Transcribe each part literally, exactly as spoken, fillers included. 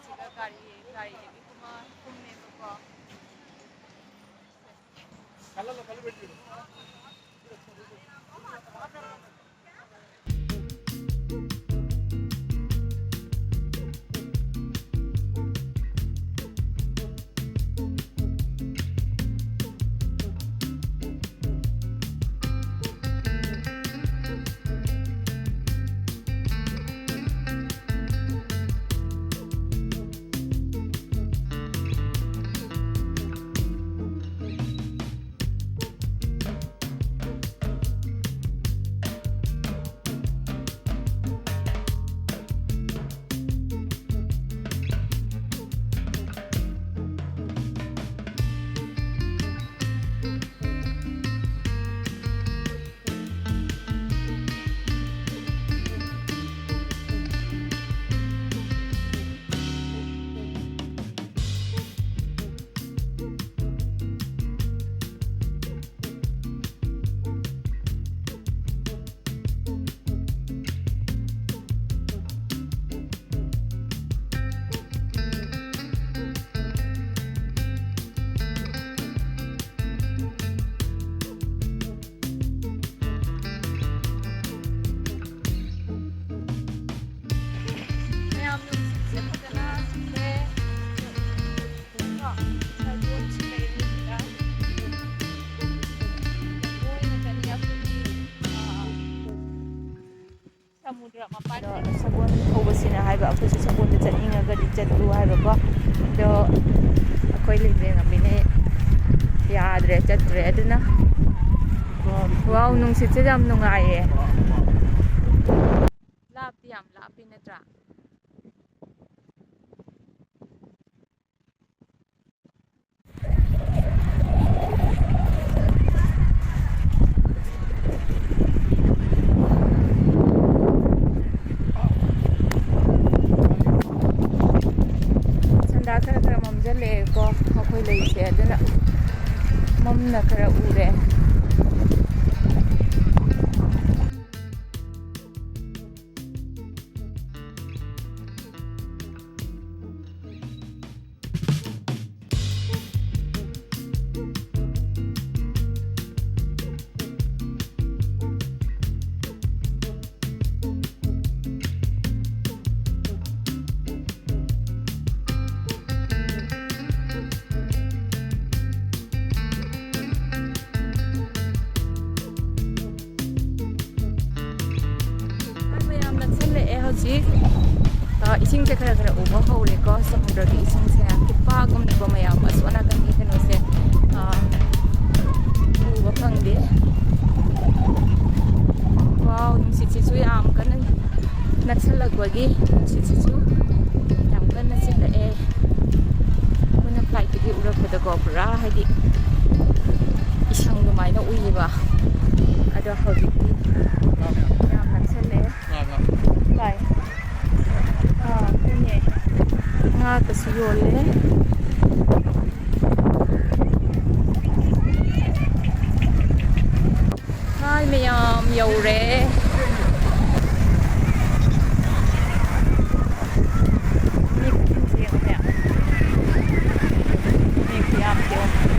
ꯁꯤꯒ ꯒꯥꯔꯤ, ꯒꯥꯔꯤꯗꯒꯤ ꯀꯨꯝꯃ-, ꯀꯨꯝꯃꯦꯕꯀꯣ꯫ ꯃꯌꯥꯝ ꯅꯨꯡꯁꯤꯠꯁꯦ ꯐꯖꯅ ꯁꯤꯠꯂꯦ꯫ ꯀꯣ? ꯁꯒꯣꯜꯁꯨ ꯂꯩꯔꯦ ꯁꯤꯗ꯫ ꯂꯣꯏꯅ ꯆꯠꯂꯤ ꯑꯩꯈꯣꯏꯒꯤ, ꯑꯥ, ꯁꯃꯨꯗ꯭ꯔ ꯃꯄꯥꯟ꯫ ꯑꯗꯣ ꯁꯒꯣꯜ ꯊꯧꯕꯁꯤꯅ ꯍꯥꯏꯕ, ꯑꯩꯈꯣꯏꯁꯨ ꯁꯒꯣꯜꯗ ꯆꯠꯅꯤꯡꯉꯒꯗꯤ ꯆꯠꯂꯨ ꯍꯥꯏꯕꯀꯣ꯫ ꯑꯗꯣ ꯑꯩꯈꯣꯏ ꯂꯩꯕꯦꯝ ꯑꯃꯤꯅ ꯌꯥꯗ꯭ꯔꯦ, ꯆꯠꯇ꯭ꯔꯦ꯫ ꯑꯗꯨꯅ, ꯋꯥꯎ, ꯅꯨꯡꯁꯤꯠꯁꯦ ꯌꯥꯝ ꯅꯨꯡꯉꯥꯏꯌꯦ꯫ ꯂꯥꯞꯇꯤ ꯌꯥꯝ ꯂꯥꯞꯄꯤ ꯅꯠꯇ꯭ꯔꯥ? ꯁꯟꯗꯥ ꯈꯔ ꯈꯔ ꯃꯝꯁꯤꯜꯂꯛꯑꯦꯀꯣ ꯑꯩꯈꯣꯏ ꯂꯩꯁꯦ, ꯑꯗꯨꯅ ꯃꯝꯅ ꯈꯔ ꯎꯔꯦ꯫ ꯏꯁꯤꯡꯁꯦ ꯈꯔ ꯈꯔ ꯎꯕ ꯍꯧꯔꯦꯀꯣ, ꯁꯃꯨꯗ꯭ꯔꯒꯤ ꯏꯁꯤꯡꯁꯦ ꯈꯤꯠꯄꯥꯛꯒꯨꯝꯅꯤꯀꯣ ꯃꯌꯥꯝ, ꯑꯁꯣꯝ ꯅꯥꯀꯟꯒꯤ ꯀꯩꯅꯣꯁꯦ, ꯑꯥ, ꯎꯕ ꯐꯪꯗꯦ꯫ ꯋꯥꯎ, ꯅꯨꯡꯁꯤꯠꯁꯤꯁꯨ ꯌꯥꯝ ꯀꯟꯅ ꯅꯛꯁꯜꯂꯛꯄꯒꯤ ꯅꯨꯡꯁꯤꯠꯁꯤꯁꯨ ꯌꯥꯝ ꯀꯟꯅ ꯁꯤꯠꯂꯛꯑꯦ꯫ ꯑꯩꯈꯣꯏꯅ ꯐ꯭ꯂꯥꯏꯠꯇꯒꯤ ꯎꯔꯛꯄꯗꯀꯣ ꯄꯨꯔꯥ ꯍꯥꯏꯗꯤ ꯏꯁꯪ ꯑꯗꯨꯃꯥꯏꯅ ꯎꯏꯌꯦꯕ꯫ ꯑꯗꯣ ꯍꯧꯖꯤꯛꯇꯤ ꯌꯥꯝ ꯅꯛꯁꯜꯂꯛꯑꯦ꯫ ꯚꯥꯏ꯫ ꯑꯥ, ꯑꯗꯨꯅꯦ꯫ ꯉꯥꯒꯁꯨ ꯌꯣꯜꯂꯦ꯫ ꯉꯥ ꯃꯌꯥꯝ ꯌꯧꯔꯦ꯫ ꯃꯤ ꯈꯨꯆꯤꯟꯁꯦ ꯌꯦꯡꯉꯨꯅꯦ꯫ ꯃꯤ ꯈꯨꯌꯥꯝꯁꯦ ꯌꯦꯡꯉꯨ꯫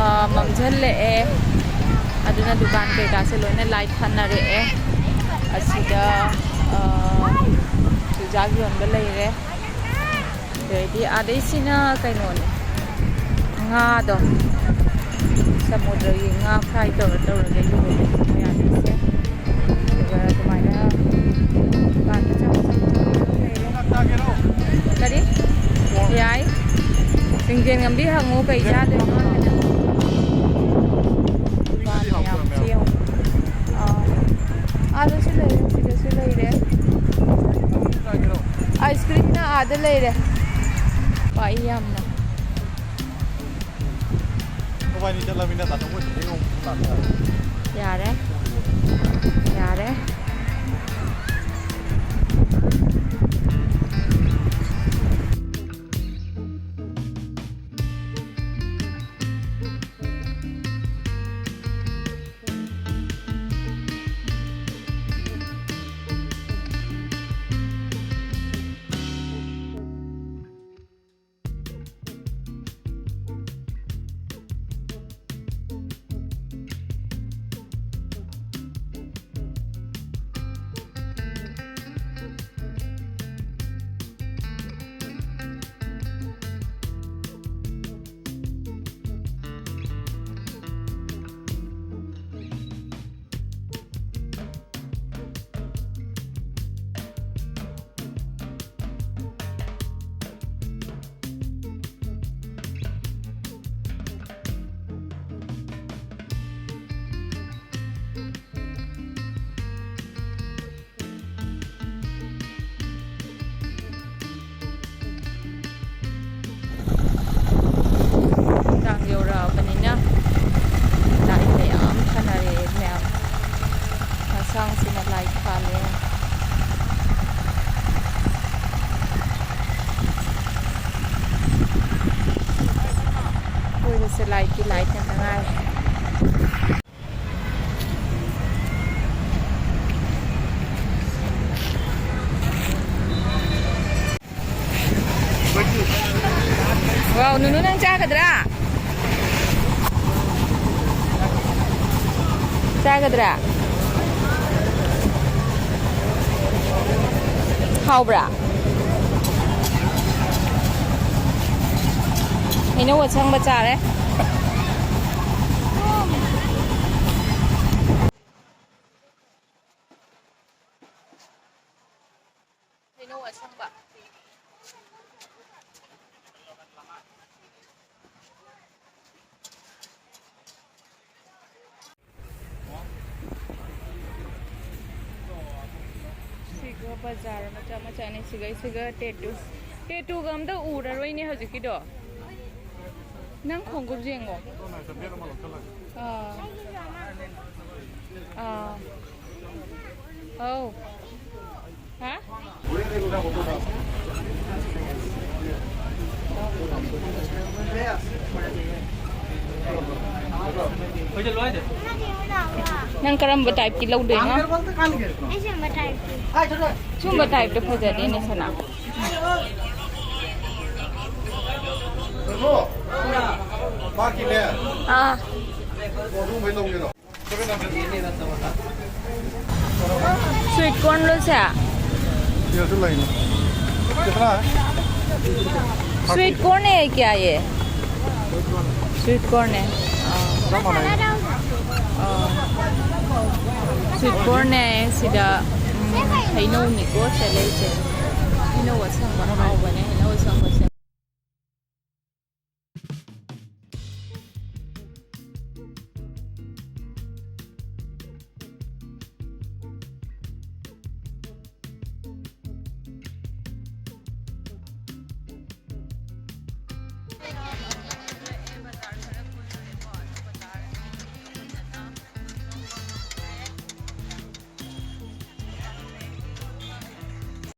ꯑ, ꯃꯝꯁꯤꯜꯂꯛꯑꯦ꯫ ꯑꯗꯨꯅ ꯗꯨꯀꯥꯟ ꯀꯩꯀꯥꯁꯦ ꯂꯣꯏꯅ ꯂꯥꯏꯠ ꯊꯥꯅꯔꯛꯑꯦ꯫ ꯑꯁꯤꯗ, ꯑ, ꯆꯨꯖꯥꯛ ꯌꯣꯟꯕ ꯂꯩꯔꯦ꯫ ꯑꯗꯩꯗꯤ ꯑꯥꯗꯩꯁꯤꯅ ꯀꯩꯅꯣꯅꯦ, ꯉꯥꯗꯣ, ꯁꯃꯨꯗ꯭ꯔꯒꯤ ꯉꯥ ꯐ꯭ꯔꯥꯏ ꯇꯧꯔ ꯇꯧꯔꯒ ꯌꯣꯜꯂꯦ ꯃꯌꯥꯝꯒꯤꯁꯦ꯫ ꯑꯗꯨꯒ ꯑꯗꯨꯃꯥꯏꯅ ꯗꯨꯀꯥꯟ ꯃꯆꯥ ꯃꯆꯥ ꯃꯌꯥꯝ ꯂꯩꯔꯦ꯫ ꯀꯔꯤ? ꯌꯥꯏ꯫ ꯂꯤꯡꯖꯦꯜ ꯉꯝꯕꯤ ꯍꯪꯉꯨ ꯀꯩ ꯆꯥꯗꯣꯏꯅꯣ ꯍꯥꯏꯅ꯫ ꯗꯨꯀꯥꯟ ꯃꯌꯥꯝꯁꯤ ꯌꯦꯡꯉꯨ꯫ ꯑꯥ꯫ ꯑꯥꯗꯁꯨ ꯂꯩꯔꯦ, ꯁꯤꯗꯁꯨ ꯂꯩꯔꯦ꯫ ꯑꯥꯏꯁ ꯀ꯭ꯔꯤꯝꯅ ꯑꯥꯗ ꯂꯩꯔꯦ꯫ ꯄꯥꯛꯏ ꯌꯥꯝꯅ꯫ ꯃꯕꯥꯅꯤ ꯆꯠꯂꯃꯤꯅ ꯇꯥꯇꯣ ꯃꯣꯏ ꯊꯤꯗꯩ ꯑꯃꯨꯛ ꯂꯥꯛꯄ ꯌꯥꯔꯦ꯫ ꯌꯥꯔꯦ꯫ ꯆꯥꯒꯗ꯭ꯔꯥ? ꯍꯥꯎꯕ꯭ꯔꯥ? ꯍꯩꯅꯧ ꯑꯁꯪꯕ ꯆꯥꯔꯦ꯫ ꯍꯩꯅꯧ ꯑꯁꯪꯕ꯫ ꯁꯤꯒ ꯕꯖꯥꯔ ꯃꯆꯥ ꯃꯆꯥꯅꯦ, ꯁꯤꯒ, ꯁꯤꯒ ꯇꯦꯇꯨ꯫ ꯇꯦꯇꯨꯒ ꯑꯝꯇ ꯎꯔꯔꯣꯏꯅꯦ ꯍꯧꯖꯤꯛꯀꯤꯗꯣ꯫ ꯅꯪ ꯈꯣꯡꯎꯞ ꯌꯦꯡꯉꯣ꯫ ꯑꯥ꯫ ꯑꯥ꯫ ꯑꯧ꯫ ꯍꯥ? ꯅꯪ ꯀꯔꯝꯕ typeꯀꯤ ꯂꯧꯗꯣꯏꯅꯣ? ꯑꯩ ꯁꯤꯒꯨꯝꯕ typeꯀꯤ꯫ ꯁꯤꯒꯨꯝꯕ typeꯇꯣ ꯐꯖꯅꯤꯅꯦ ꯁꯅꯥ꯫ ꯑꯥ꯫ Sweet cornꯂꯣ ꯁꯦ? ꯁꯤꯗꯁꯨ ꯂꯩꯅꯤ꯫ ꯀꯤꯇꯅꯥ ꯍꯥꯏ? Sweet corn है क्या ये? Sweet corn है꯫ ꯑꯥ꯫ ꯆꯞ ꯃꯥꯟꯅꯩ꯫ ꯑꯥ꯫ Sweet cornꯅꯦ ꯁꯤꯗ꯫ ꯎꯝ, ꯍꯩꯅꯧꯅꯤꯀꯣ ꯁꯤꯗ ꯂꯩꯁꯦ꯫ ꯍꯩꯅꯧ ꯑꯁꯪꯕ ꯍꯥꯎꯕꯅꯦ, ꯍꯩꯅꯧ ꯑꯁꯪꯕꯁꯦ꯫